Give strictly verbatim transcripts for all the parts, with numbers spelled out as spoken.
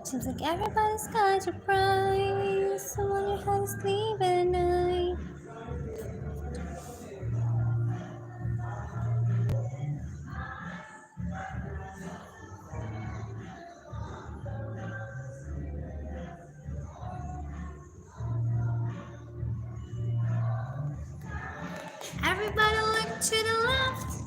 Seems like everybody's got your price. I wonder how to sleep at night. Everybody look to the left.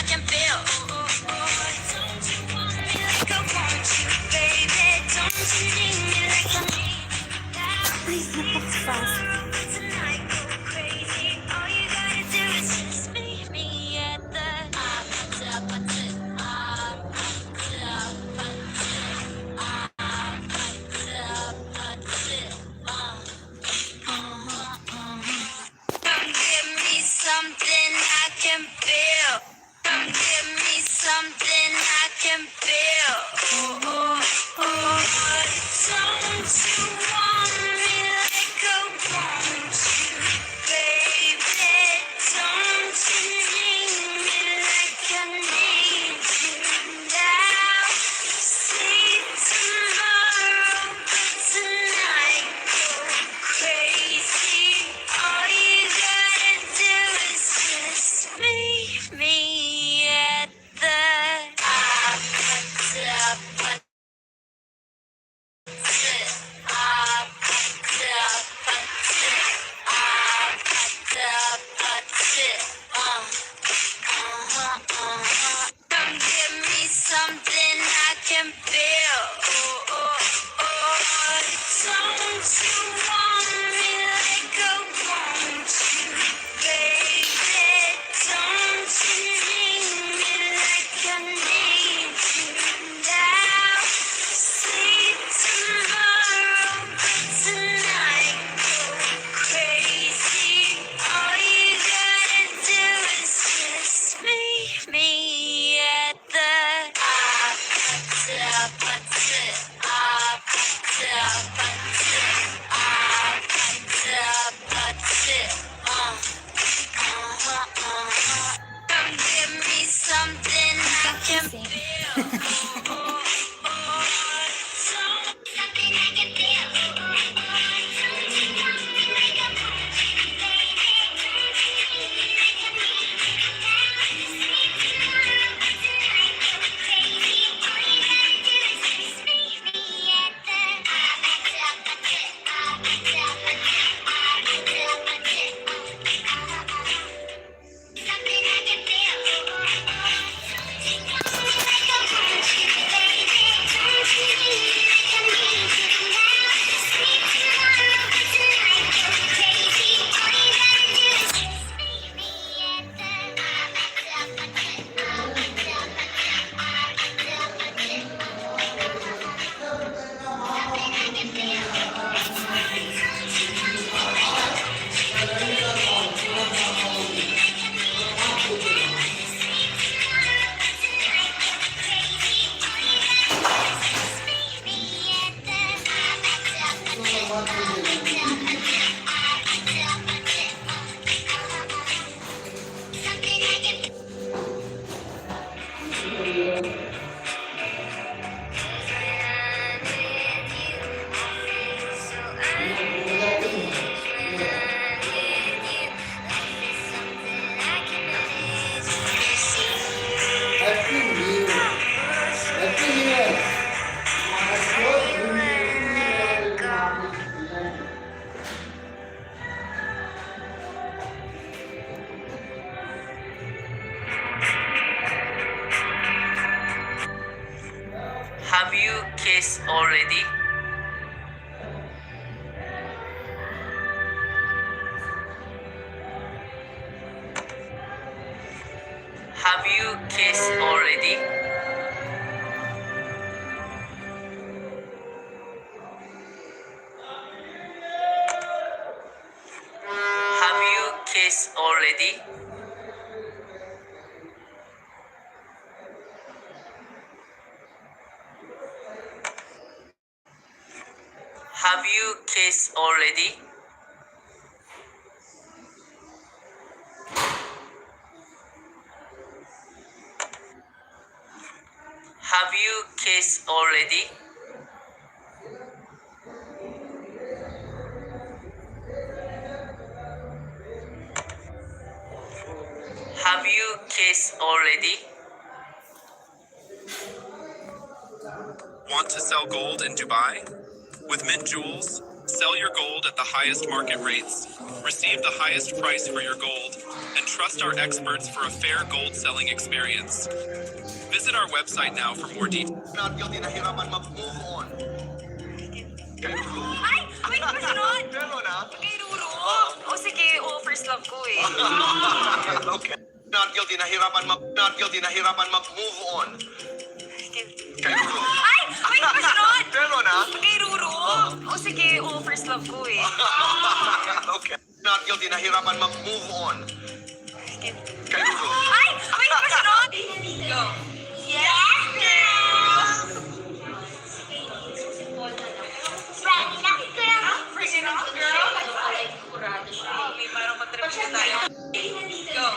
can feel. Don't you want me like I want you, baby? Don't you need me like I need you? Ay, napaka-fast. Tonight go crazy. All you gotta do is just meet me at the Come give me something I can feel. Come give me something I can feel. Oh, oh, oh. Don't you want me like I want you, baby? Don't you need me like I need you now? Sleep tomorrow, but tonight go crazy. All you gotta do is just meet me at the Come give me something I can feel. Oh, oh, oh. Don't you want me like I want you, baby? Don't you need me like I need you now? Sleep tomorrow, but tonight go crazy. All you gotta do is just meet me at the Come give me something I can feel. Something I can feel. Have you kissed already? Have you kissed already? Have you kissed already? Have you kissed already? Have you kissed already? Have you kissed already? Want to sell gold in Dubai? With Mint Jewels, Sell your gold at the highest market rates. Receive the highest price for your gold and trust our experts for a fair gold selling experience. Visit our website now for more details. Not guilty, nahirapan mag-move on. Ay! Wait, masunod! Pero na? Kay Ruru! O sige, oo, first love ko eh. Okay. Not guilty, nahirapan mag-, not guilty, nahirapan mag-move on. Kay Ruru. Ay! Wait, masunod! Pero na? Kay Ruru! O sige, oo, first love ko eh. Okay. Not guilty, nahirapan mag-move on. Kay Ruru. Ay! Wait, masunod! Go! Yes, girl! First love, girl! Sigurado siya. May parang matrip na tayo. Go!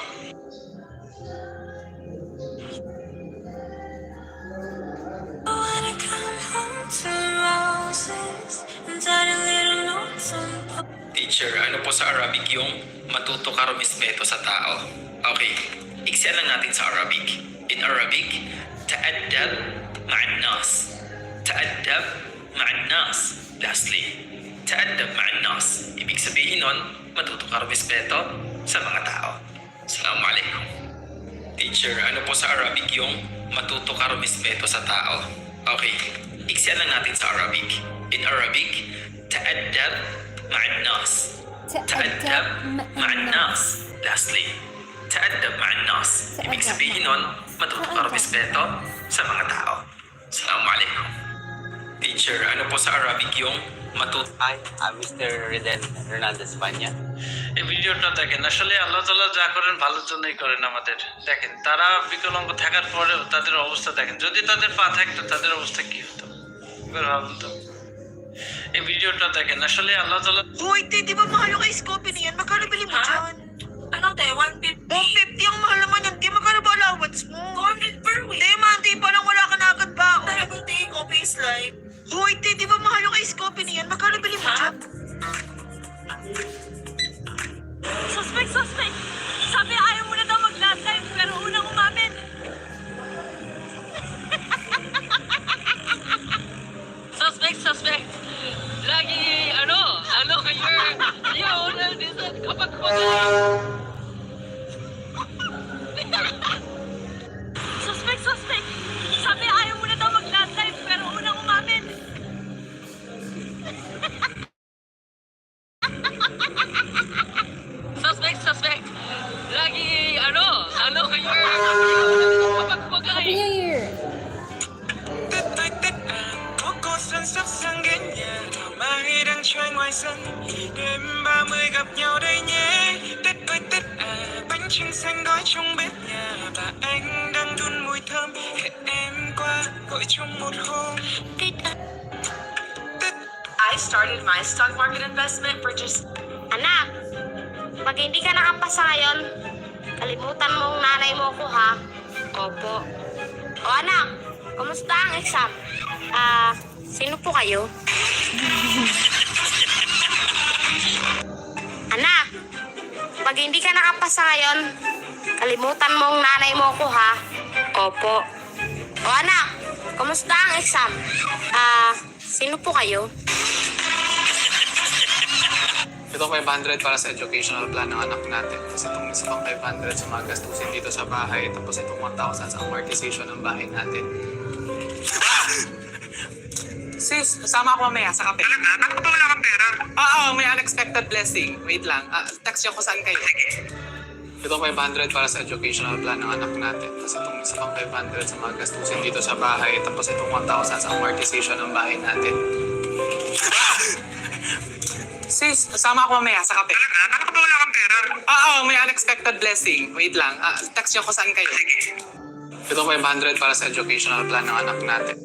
Teacher, ano po sa Arabic yung matuto ka rumispeto sa tao? Okay, iksian lang natin sa Arabic. In Arabic, ta'addab ma'an nas. Ta'addab ma'an nas. Lastly, ta'addab ma'an nas. Ibig sabihin nun, matuto ka rumispeto sa mga tao. Assalamu alaikum. Teacher, ano po sa Arabic yung matuto ka rumispeto sa tao? Okay, iksian lang natin sa Arabic. In Arabic, ta'addab ma'an nas. Ta'addab ma'an nas. Lastly, ta'addab ma'an nas. Ibig sabihin nun, matuto ka rumispeto sa mga tao. Assalamu alaikum. Teacher, ano po sa Arabic yung matut- Hi, I'm Mister Reden Hernandez Panya. এই ভিডিওটা দেখেন। আসলে আল্লাহ তাআলা যা করেন ভালোর জন্যই করেন আমাদের। দেখেন, তারা বিকলাঙ্গ থাকার পরেও তাদের অবস্থা দেখেন। যদি তাদের পা থাকতো, তাদের অবস্থা কি হতো? একবার ভাবুন তো। এই ভিডিওটা দেখেন। আসলে আল্লাহ তাআলা Hoy, te, di ba mahal yung ice coffee na yan? Magkano bili mo Ha? dyan? Ano, te? One fifty? One fifty ang mahal naman yan, te. Magkano ba allowance mo? Two hundred per week. Te, man, te, parang wala ka na agad ba? Talagang, te, coffee is life. Hoy, te, di ba mahal yung ice coffee na yan? Magkano bili mo Ha? dyan? Suspect, suspect! Sabi ayaw mo na daw mag-love life, pero unang umamin. Suspect, suspect! Lagi, ano, ano, you're, you're on a decent kapag kumakain. Suspect, suspect! Sabi ayaw mo na daw mag-love life, pero unang umamin. Suspect, suspect! Lagi, ano, ano, you're kapag kumakain. Happy New Year! Cô cô săn sóc sang đến nhà. Thảo mai đang chơi ngoài sân. Đêm ba mươi gặp nhau đây nhé. Tết ơi Tết à, bánh trưng xanh gói trong bếp nhà. Và anh đang đun mùi thơm. Hẹn em qua gọi trong một hôm. Tết à. I started my stock market investment for just Anak, pag hindi ka nakapasa ngayon, kalimutan mong nanay mo ako, ha? Opo. O anak, kumusta ang exam? Ah, sino po kayo? Anak, pag hindi ka nakapasa ngayon, kalimutan mong nanay mo ako, ha? Opo. O anak, kumusta ang exam? Ah, sino po kayo? Itong five hundred para sa educational plan ng anak natin. Tapos itong isa pang five hundred sa mga gastusin dito sa bahay. Tapos itong one thousand sa amortization ng bahay natin. Sis, sama ako mamaya sa kape. Talaga? Bakit ba wala kang pera? Oo, may unexpected blessing. Wait lang. Ah, text niyo kung saan kayo. Sige. Itong five hundred para sa educational plan ng anak natin. Tapos itong isa pang five hundred sa mga gastusin dito sa bahay. Tapos itong one thousand sa amortization ng bahay natin. Sis, sama ako mamaya sa kape. Talaga? Bakit ba wala kang pera? Oo, may unexpected blessing. Wait lang. Ah, text niyo kung saan kayo. Sige. Itong five hundred para sa educational plan ng anak natin.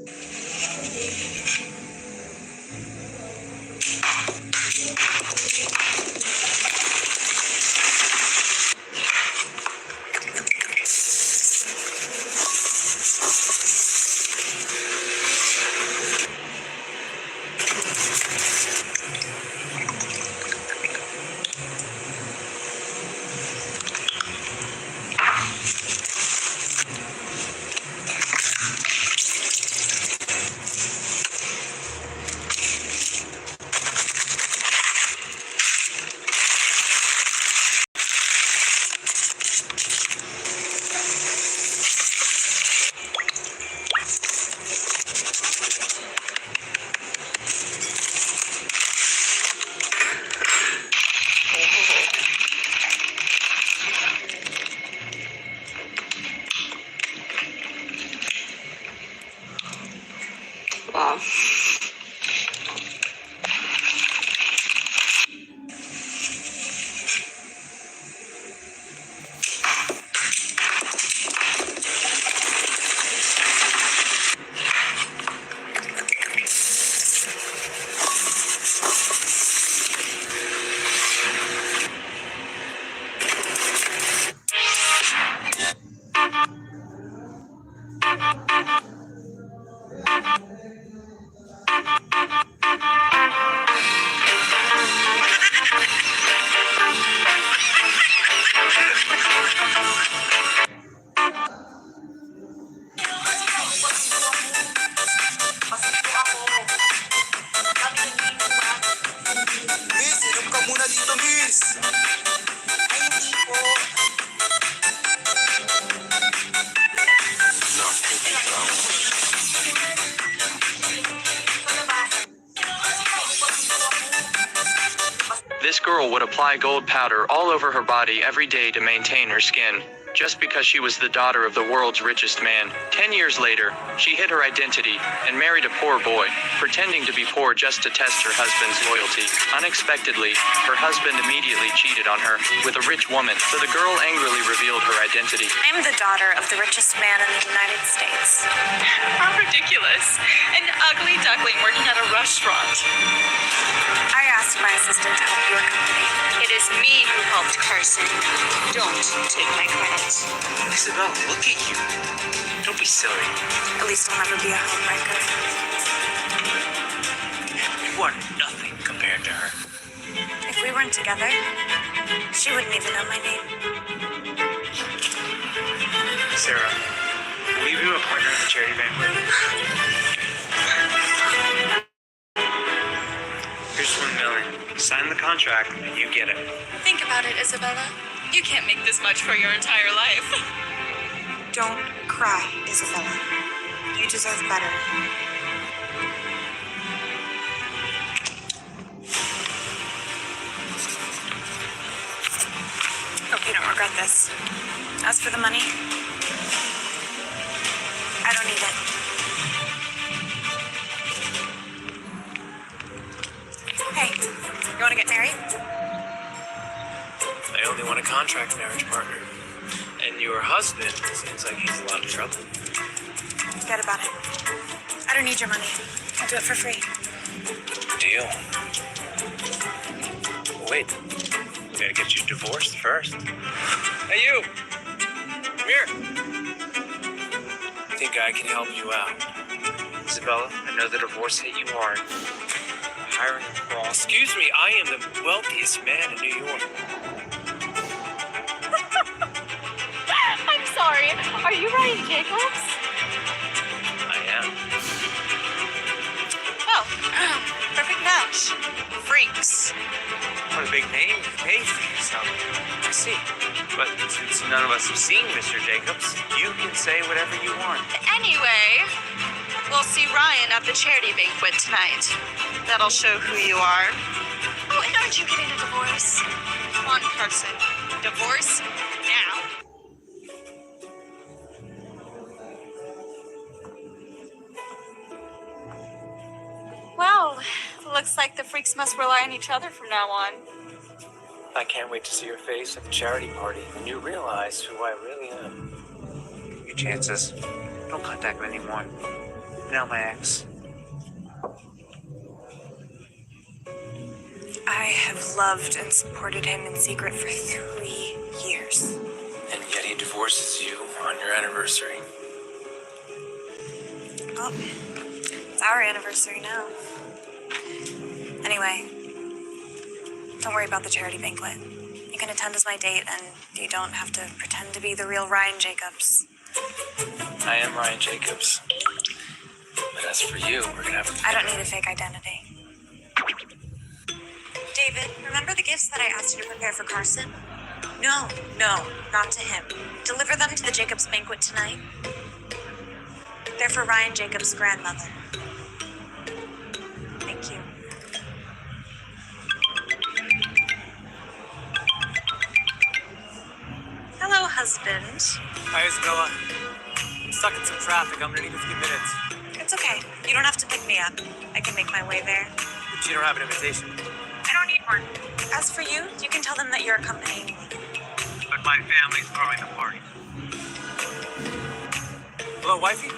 would apply gold powder all over her body every day to maintain her skin, just because she was the daughter of the world's richest man. Ten years later, she hid her identity and married a poor boy, pretending to be poor just to test her husband's loyalty. Unexpectedly, her husband immediately cheated on her with a rich woman, so the girl angrily revealed her identity. I'm the daughter of the richest man in the United States. How ridiculous. An ugly duckling working at a restaurant. I asked my assistant to help your company. It is me who helped Carson. Don't take my credit. Isabel, look at you. Don't be silly. At least I'll never be a homewrecker. You are nothing compared to her. If we weren't together, she wouldn't even know my name. Sarah, will you be my partner at the charity banquet? Here's one million. Sign the contract and you get it. Think about it, Isabella. You can't make this much for your entire life. Don't cry, Isabella. You deserve better. Hope you don't regret this. As for the money, I don't need it. Hey, you want to get married? I only want a contract marriage partner. And your husband seems like he's in a lot of trouble. Forget about it. I don't need your money. I'll do it for free. Deal. Wait, we gotta get you divorced first. Hey, you! Come here. I think I can help you out. Isabella, I know the divorce hit you hard. Hiring a pro. Excuse me, I am the wealthiest man in New York. I'm sorry. Are you Ryan Jacobs? I am. Oh, perfect match. Freaks. What a big name you paid for yourself. I see. But since none of us have seen Mister Jacobs, you can say whatever you want. Anyway, we'll see Ryan at the charity banquet tonight. That'll show who you are. Oh, and aren't you getting a divorce? Come on, Carson. Divorce now. Well, looks like the freaks must rely on each other from now on. I can't wait to see your face at the charity party when you realize who I really am. Your chances. Don't contact me anymore. Now my ex. I have loved and supported him in secret for three years. And yet he divorces you on your anniversary. Well, it's our anniversary now. Anyway, don't worry about the charity banquet. You can attend as my date, and you don't have to pretend to be the real Ryan Jacobs. I am Ryan Jacobs. But as for you, we're gonna have a I don't need a fake identity. David, remember the gifts that I asked you to prepare for Carson? No, no, not to him. Deliver them to the Jacobs banquet tonight. They're for Ryan Jacobs' grandmother. Thank you. Hello, husband. Hi, Isabella. I'm stuck in some traffic. I'm gonna need a few minutes. It's okay. You don't have to pick me up. I can make my way there. But you don't have an invitation. I don't need one. As for you, you can tell them that you're accompanying me. But my family's throwing the party. Hello, wifey?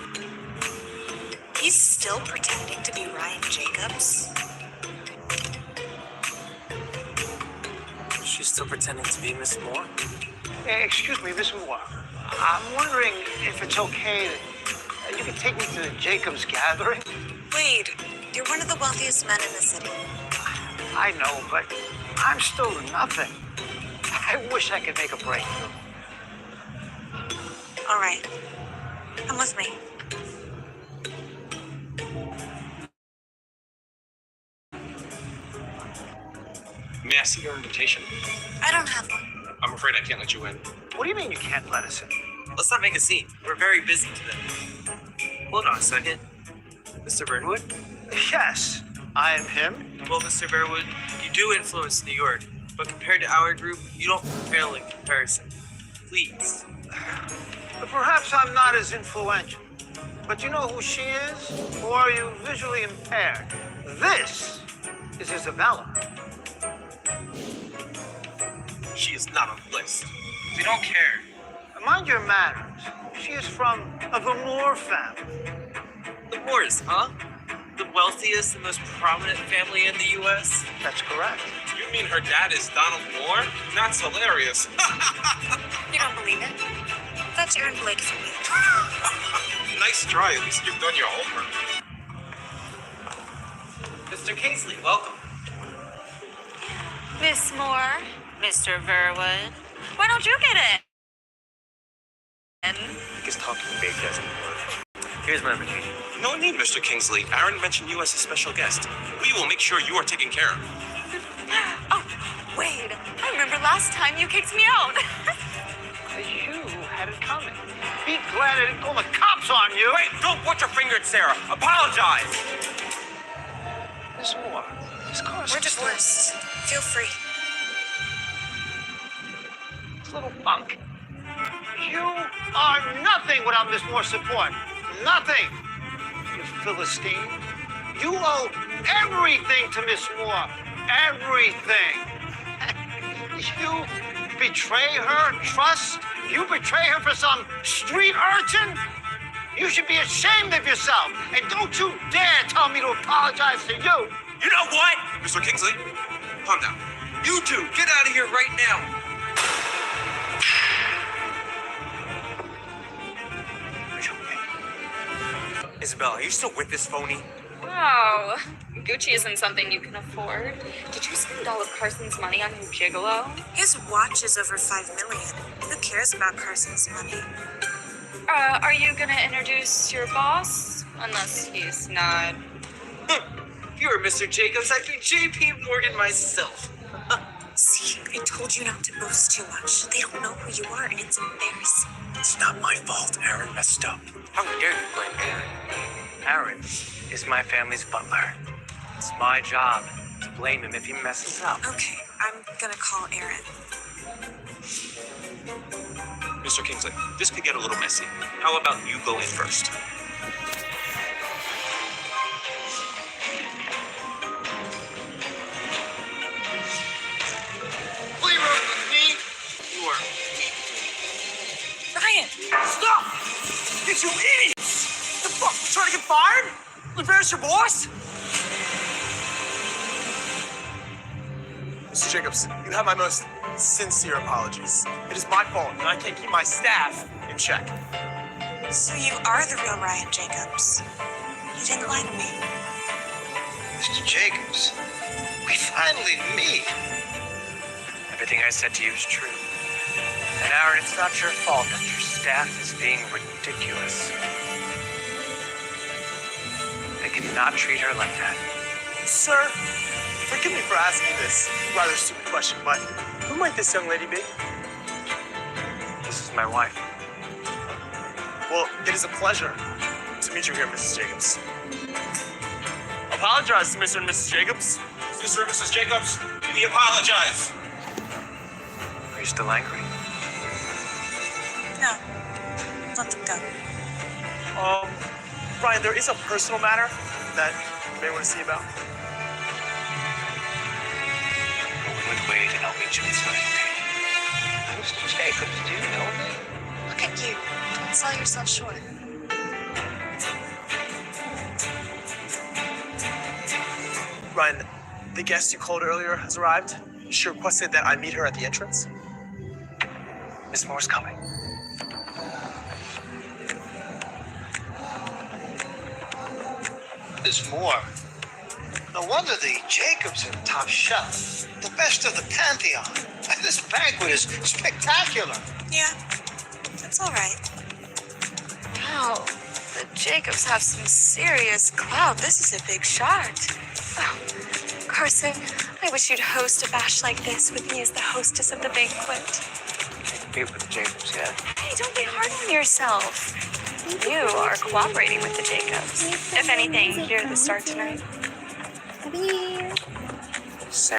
He's still pretending to be Ryan Jacobs. She's still pretending to be Miss Moore? Eh, excuse me, Miss Moore. I'm wondering if it's okay that you could take me to the Jacobs gathering. Wade, you're one of the wealthiest men in the city. I know, but I'm still nothing. I wish I could make a break. All right. Come with me. May I see your invitation? I don't have one. I'm afraid I can't let you in. What do you mean you can't let us in? Let's not make a scene. We're very busy today. Hold on a second. Mister Burnwood? Yes, I am him. Well, Mister Burnwood, you do influence New York. But compared to our group, you don't pale in comparison. Please. But perhaps I'm not as influential. But you know who she is? Or are you visually impaired? This is Isabella. She is not on the list. We don't care. Mind your manners. She is from the Moore family. The Moores, huh? The wealthiest and most prominent family in the U S? That's correct. You mean her dad is Donald Moore? That's hilarious. You don't believe it? That's Aaron Blake for me. Nice try. At least you've done your homework. Mister Kingsley, welcome. Miss Moore, Mister Verwood, why don't you get in? He's talking big, doesn't he? Here's my invitation. No need, Mister Kingsley. Aaron mentioned you as a special guest. We will make sure you are taken care of. Oh, wait. I remember last time you kicked me out. You had it coming. Be glad I didn't call the cops on you. Wait, don't point your finger at Sarah. Apologize. Miss Moore, this car is We're divorced. Feel free. This little punk. You are nothing without Miss Moore's support. Nothing. You Philistine. You owe everything to Miss Moore. Everything. You betray her trust. You betray her for some street urchin. You should be ashamed of yourself. And don't you dare tell me to apologize to you. You know what? Mister Kingsley, calm down. You two, get out of here right now. Isabel, are you still with this phony? Wow. Gucci isn't something you can afford. Did you spend all of Carson's money on your gigolo? His watch is over five million. Who cares about Carson's money? Uh, are you gonna introduce your boss? Unless he's not. You're Mister Jacobs. I'd be J P Morgan myself. See, I told you not to boast too much. They don't know who you are, and it's embarrassing. It's not my fault Aaron messed up. How dare you blame Aaron? Aaron is my family's butler. It's my job to blame him if he messes up. Okay, I'm gonna call Aaron. Mister Kingsley, this could get a little messy. How about you go in first? Play road with me. You are weak. Ryan, Stop! It's you idiots! The fuck? You trying to get fired? Embarrass your boss? Mister Jacobs, you have my most sincere apologies. It is my fault, and I can't keep my staff in check. So you are the real Ryan Jacobs. You didn't lie to me. Mister Jacobs, we finally meet. Everything I said to you is true. And Aaron, it's not your fault that your staff is being ridiculous. I cannot treat her like that. Sir, forgive me for asking this rather stupid question, but who might this young lady be? This is my wife. Well, it is a pleasure to meet you here, Missus Jacobs. Apologize to Mister and Missus Jacobs. Mister and Missus Jacobs, we apologize. Are you still angry? No. Let them go. Um, Ryan, there is a personal matter that you may want to see about. Go in with Wade and I'll meet you inside. Mister Jacobs, do you know me? Look at you. Don't sell yourself short. Ryan, the guest you called earlier has arrived. She requested that I meet her at the entrance. Miss Moore's coming. Miss Moore. No wonder the Jacobs are top shelf. The best of the pantheon. This banquet is spectacular. Yeah, that's all right. Wow, the Jacobs have some serious clout. This is a big shot. Oh, Carson, I wish you'd host a bash like this with me as the hostess of the banquet. Meet with the Jacobs yet? Hey, don't be hard on yourself. You are cooperating with the Jacobs. If anything, you're the star tonight.